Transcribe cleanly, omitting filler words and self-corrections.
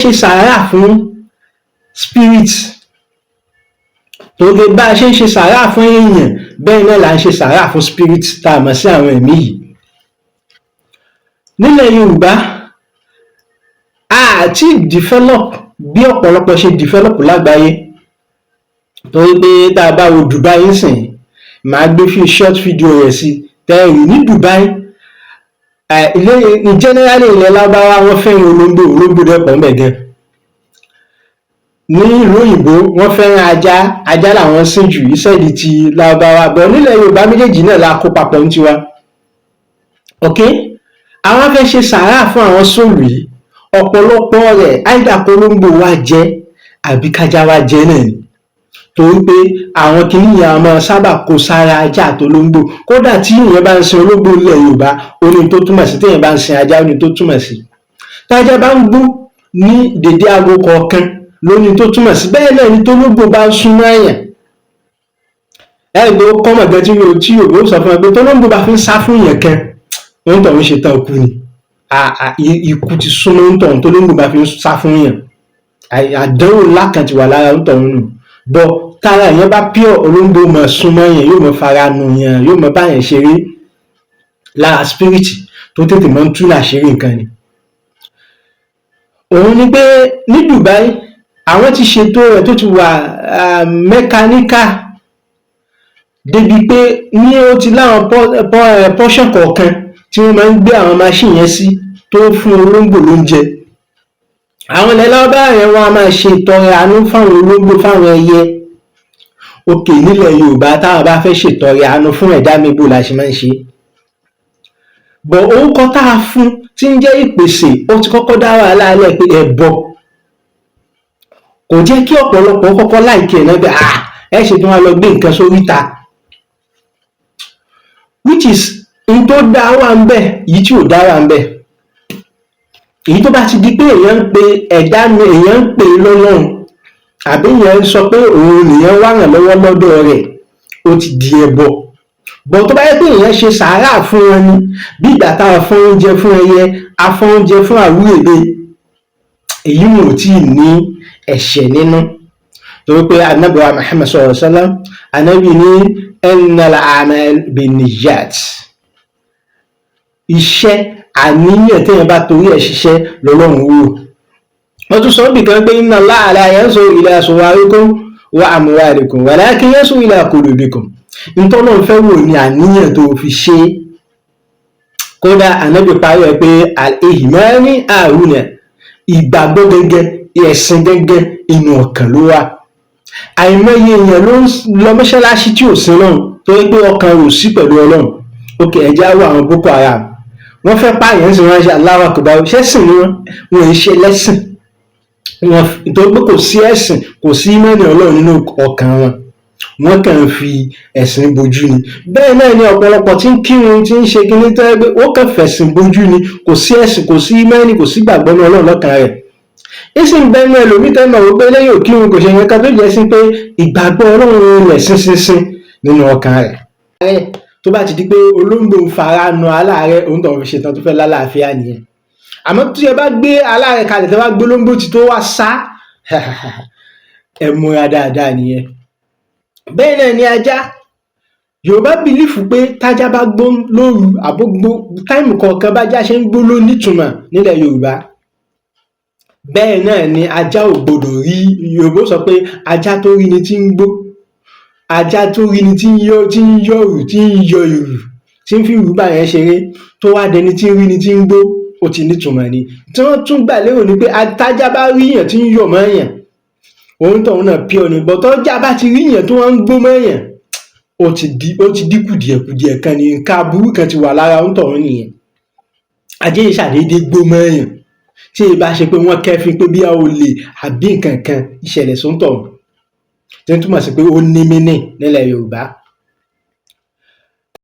Ṣe sàárà fún spirit, torí pé bá a ṣe ń ṣe sàárà fún èèyàn, bẹ́ẹ̀ náà là ń ṣe sàárà fún spirit tá a mọ̀ sí àwọn ẹ̀mí yìí. Nílẹ̀ Yorùbá, a ti develop bí ọ̀pọ̀lọpọ̀ ṣe develop lágbàáyé, torí pé tá a bá wo Dubai ńsìn, màá gbé fi short video rẹ̀ sí tẹ́ẹ̀rì ní Dubai. Ilé ní generally, ilẹ̀ Lárúbáwá, wọ́n fẹ́ràn olóńgbò, olóńgbò dẹ̀ pọ̀ ńbẹ̀ gan. Ní ìlú òyìnbó, wọ́n fẹ́ràn ajá, ajá làwọn sìn jù ìṣẹ́ẹ̀dì ti Lárúbáwá bọ̀. Nílẹ̀ Yorùbá, méjèèjì náà la kó papọ̀ ní tiwa. Ok, àwọn fẹ́ ṣe sàárà fún àwọn soul yìí, ọ̀pọ̀lọpọ̀ rẹ̀, either kólóńgbò wá jẹ àbí kájá wá jẹ náà ni, torí pé àwọn kinní yẹn a máa sábà kó sára ajá àtolóńgbò. Kódà tí èèyàn bá ń sin olóńgbò nílẹ̀ Yorùbá, ó ní tó túmọ̀ sí. Téèyàn bá ń sin ajá, ó ní tó túmọ̀ sí. Tájá bá ń gbó ní dédé aago kọ̀ọ̀kan, ló ní tó túmọ̀ sí. Bẹ́ẹ̀ náà ni tólóńgbò bá ń súnmọ́ èèyàn. Ẹ rí i pé ó common gan tí Yorùbá ó sọ fún ẹ pé tólóńgbò bá fi ń sá fún èèyàn kan, òǹtọ̀hún ṣe tán ikú ni, ikú ti súnmọ́ òǹtọ̀hún. Tólóńgbò bá fi ń sá fún èèyàn, àdánwò ńlá kan ti wà lára òǹtọ̀hún nù. Bọ́ tára èèyàn bá pure, olóńgbò máa súnmọ́ èèyàn, yóò máa fara nù yàn, yóò máa bá yàn ṣeré. Lára spirit tó tètè máa ń tú láṣìírí nǹkan ni. Òun ni pé ní Dubai, àwọn ti ṣètò rẹ̀ tó ti wà mechanical débi pé ní ó ti láwọn portion kọ̀ọ̀kan tí wọ́n máa ń gbé àwọn machine yẹn sí tó ń fún olóńgbò lóúnjẹ. Àwọn ilẹ̀ Lárúbáwá yẹn, wọ́n á máa ṣe ìtọrẹ àánú fáwọn olóńgbò, fáwọn ẹyẹ òkè. Nílẹ̀ Yorùbá, táwọn bá fẹ́ ṣètọrẹ àánú fún ẹ̀dá mi, bó la ṣe máa ń ṣe bọ̀? Orúkọ tá a fún tí ń jẹ́ ìpèsè, ó ti kọ́kọ́ dá wàhálà lẹ̀ pé ẹbọ kò jẹ́ kí ọ̀pọ̀lọpọ̀ kọ́kọ́ like ẹ̀ náà pé, ah, ẹ ṣe tí wọ́n lọ gbé nǹkan sórí ta, which is n tó dá wà ń bẹ̀, èyí tí ò dá wà ń bẹ̀. Èyí tó bá ti di pé èèyàn ń pe ẹ̀dá mi, èèyàn ń pè é lọ́lọ́run, àbí èèyàn ń sọ pé òun nìyẹn wá ràn lọ́wọ́ lọ́dọ̀ rẹ̀, ó ti di ẹbọ. Bọ̀ tó bá yẹ pé èèyàn ṣe sàárà fún wọn ni, bí ìgbà tá a fún oúnjẹ fún ẹyẹ, a fún oúnjẹ fún àwúrèbe, èyí wọn ò tí ì ní ẹ̀ṣẹ̀ nínú, torí pé Anabi wa Muhammad sallallahu alaihi wasallam, Anabi ní innal a'mal binniyat. Iṣẹ́, àníyàn téèyàn bá torí ẹ̀ ṣiṣẹ́ lọ́lọ́run wò. Wọ́n tún sọ níbì kan pé inna Allaha la yanzuru ila suwarikum wa amwalikum walakin yanzuru ila qulubikum. Ntọ́lọ́run fẹ́ wò ní àníyàn tó fi ṣe. Kódà Ànábì parí ẹ̀ pé al-imani àrùnà, ìgbàgbọ́ gẹ́gẹ́, ẹ̀sìn gẹ́gẹ́, inú ọkàn ló wà. Àìmọye èèyàn ló ń lọ mọ́ṣáláṣí tí ò sí lọ́hùn, torí pé ọkàn rẹ̀ ò sí pẹ̀lú Ọlọ́run. Ok, ẹ jẹ́ á wo àwọn Boko Haram. Wọ́n fẹ́ pààyàn sí, wọ́n ṣe Allahu Akbar. Ṣẹ́sìn ni wọ́n? Wọ́n ń ṣe lẹ́sìn wọn, torí pé kò sí ẹ̀sìn, kò sí ìmánì Ọlọ́run nínú ọkàn wọn. Wọ́n kàn ń fi ẹ̀sìn bojú ni. Bẹ́ẹ̀ náà ni ọ̀pọ̀lọpọ̀ tí ń kírun, tí ń ṣe kíní, tó yẹ pé ó kàn fẹ̀sìn bojú ni. Kò sí ẹ̀sìn, kò sí ìmánì, kò sí ìgbàgbọ́ ní Ọlọ́run lọ́kàn rẹ̀. Ìsì ń bẹnu ẹlòmíì tẹ́ mọ̀ wípé lẹ́yìn òkírun, kò ṣe nǹkan tó jẹ́ sí pé ìgbàgbọ́ Ọlọ́run rẹ̀ sínsínsín nínú ọkàn rẹ̀. Tó bá ti di pé olóńgbò ń fara nu aláàárẹ̀, òun tó ń fi ṣetán tó fẹ́ lálàáfíà nìyẹn. Àmọ́ tí ẹ bá gbé aláàárẹ̀ kalẹ̀, tẹ́ bá gbé olóńgbò tí tó wá sá, ẹ múra dáadáa nìyẹn. Bẹ́ẹ̀ náà ni ajá. Yorùbá believe pé tájá bá gbó lóru àbó gbó time kọ̀ọ̀kan, bájá ṣe ń gbó ló nítumọ̀ nílẹ̀ Yorùbá. Bẹ́ẹ̀ náà ni ajá ò gbọdọ̀ rí. Yorùbá ó sọ pé ajá tó rí ni tí ń gbó, ajá tó rí ni tí ń yọ, tí ń yọ̀rù, tí ń yọ ìrù, tí ń fi ìrù báyẹn ṣeré, tó wá dẹni tí ń rí ni tí ń gbó, ó ti nítumọ̀ ni. Tí wọ́n tún gbà lérò ni pé tájá bá ríyàn tí ń yọ̀ mọ́yàn, òun tóun náà pure ni. But tọ́já bá ti ríyàn tó wọ́n ń gbó mọ́yàn, ó ti dí kùdìẹ̀kudiẹ kan ní, nǹkan aburú kan ti wà lára òun tọ̀hún nìyẹn. Ajá yìí ṣàdédé gbó mọ́yàn tí èyí bá ṣe pé wọ́n kẹ́fín pé bí olè àbí nǹkan kan ìṣẹ̀lẹ̀ sóńtọ̀hún, tí ń túmọ̀ sí pé ó ní mínì nílẹ̀ Yorùbá.